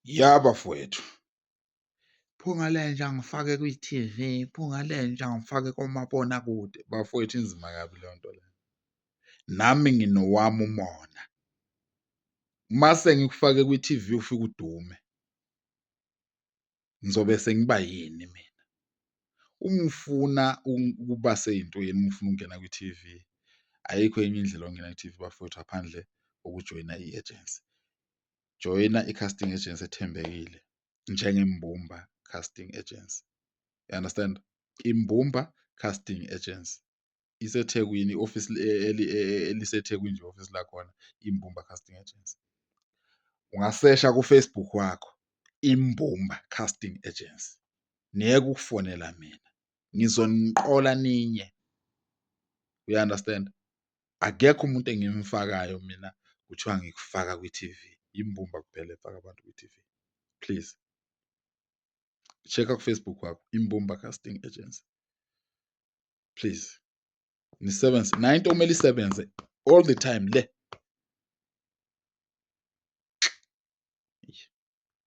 Ya bafowethu, phunga lenja ngifake kwi-T_V, phunga lenja ngifake komabonakude. Bafowethu, inzima kabi leyo nto leyo. Nami nginowami umona, mase ngikufake kwi-T_V ufike udume, ngizobe sengiba yini mina? Uma ufuna ukuba sey'ntweni, uma ufuna ukungena kwi-T_V, ayikho enye indlela yokungena kwi-T_V bafowethu ngaphandle kokujoyina i-ejensi. Joyina i-casting agency ethembekile njengeMbumba Casting Agency, ya-understand? Imbumba Casting Agency iseThekwini, i-ofisi eliseThekwini nje i-ofisi lakhona, Imbumba Casting Agency. Ungasesha ku-Facebook wakho, Imbumba Casting Agency, niyeke ukufonela mina, ngizoniqola ninye, uya-understand? Akekho umuntu engimfakayo mina kuthiwa ngikufaka kwi-T_V, Imbumba kuphela efaka abantu kwi-T_V, please. Check-a ku-Facebook wakho, Imbumba Casting Agency, please. Nisebenzise nayi into okumele isebenze all the time le.